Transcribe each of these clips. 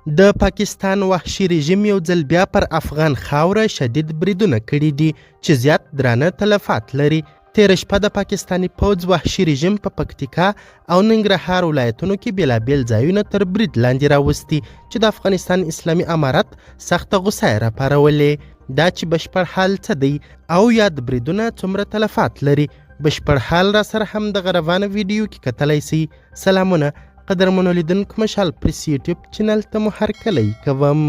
د پاکستان وحشي رژیم یو ځل بیا پر افغان خاوره شدید بریدونه کړي دي چې زیات درانه تلفات لري. تېره شپه د پاکستاني پوځ وحشي رژیم په پکتیکا او ننګرهار ولایتونو کې بېلابېل ځایونه تر برید لاندې راوستي چې د افغانستان اسلامي امارت سخته غوسه یې راپارولې. دا چې بشپړ حال څه دی او یاد بریدونه څومره تلفات لري، بشپړ حال را سره هم دغه روانه ویډیو کې کتلی سئ. سلامونه قدرمنو لیدونکو، مشال پریس یوټیوب چینل ته مو هرکلی کوم.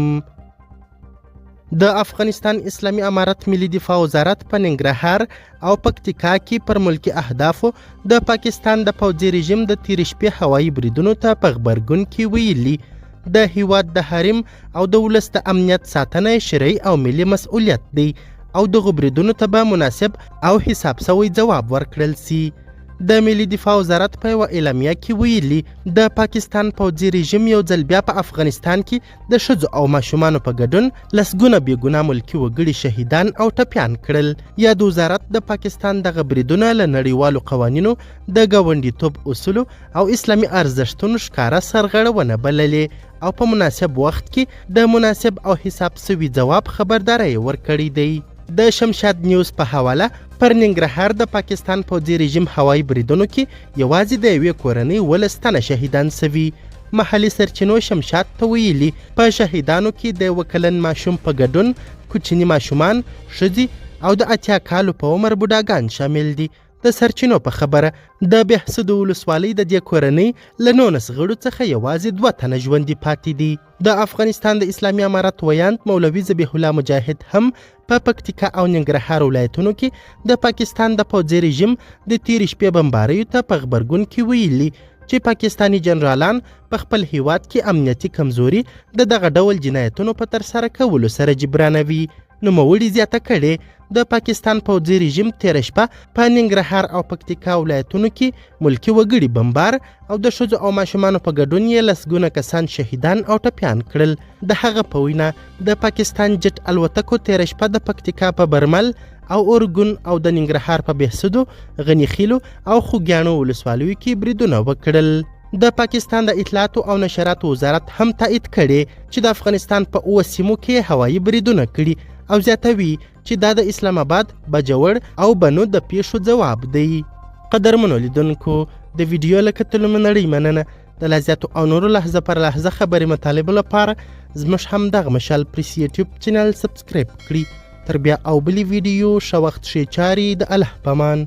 د افغانستان اسلامي امارت ملي دفاع وزارت په ننګرهار او پکتیکا کې پر ملکي اهدافو د پاکستان د پوځي رژیم د تیرې شپې هوایي بریدونو ته په غبرګون کې ویلي، د هیواد د حریم او د ولس د امنیت ساتنه شرعي او ملي مسؤلیت دی او دغو بریدونو ته به مناسب او حساب سوی ځواب ورکړل سي. د ملي دفاع وزارت په یوه اعلامیه کې ویلي، د پاکستان پوځي رژیم یو ځل بیا په افغانستان کې د ښځو او ماشومانو په ګډون لسګونه بېګناه ملکي وګړي شهیدان او ټپیان کړل. یاد وزارت د پاکستان دغه بریدونه له نړیوالو قوانینو، د ګاونډیتوب اصولو او اسلامي ارزښتونو ښکاره سرغړونه بللې او په مناسب وخت کې د مناسب او حساب سوي ځواب خبرداری یې ورکړی دی. د شمشاد نیوز په حواله پر ننګرهار د پاکستان پوځي رژیم هوایي بریدونو کې یوازې د یوې کورنۍ 17 تنه شهیدان سوي. محلي سرچینو شمشاد ته ویلي، په شهیدانو کې د یوه کلن ماشوم په ګډون کوچني ماشومان، ښځې او د 80 کالو په عمر بوډاګان شامل دي. د سرچینو په خبره د بهسودو ولسوالۍ د دې کورنۍ له 19 غړو څخه یوازې 2 تنه ژوندي پاتې دي. د افغانستان د اسلامي امارت ویاند مولوي ذبیح الله مجاهد هم په پکتیکا او ننګرهار ولایتونو کې د پاکستان د پوځي رژیم د تیرې شپې بمباریو ته په غبرګون کې ویلي چې پاکستاني جنرالان په خپل هیواد کې امنیتي کمزوري د دغه ډول جنایتونو په ترسره کولو سره جبرانوي. نوموړي زیاته کړې، د پاکستان پوځي رژیم تېره شپه په ننګرهار او پکتیکا ولایتونو کې ملکي وګړي بمبار او د ښځو او ماشومانو په ګډون یې لسګونه کسان شهیدان او ټپیان کړل. د هغه په وینا د پاکستان جټ الوتکو تېره شپه د پکتیکا په برمل او اورګون او د ننګرهار په بهسودو، غنیخیلو او خوږیاڼو ولسوالیو کې بریدونه وکړل. د پاکستان د اطلاعاتو او نشراتو وزارت هم تایید کړې چې د افغانستان په 7 سیمو کې هوایي بریدونه کړي او زیاتوي چې دا د اسلام آباد، باجوړ او بنو د پیښو ځواب دی. قدرمنو لیدونکو، د ویډیو له کتلو مو نړۍ مننه. د لا زیاتو او نورو لحظه پر لحظه خبري مطالبو لپاره زموږ همدغه مشال پریس یوټیوب چینل سبسکرایب کړئ. تر بیا او بلې ویډیو، ښه وخت، ښې چارې، د الله پامان.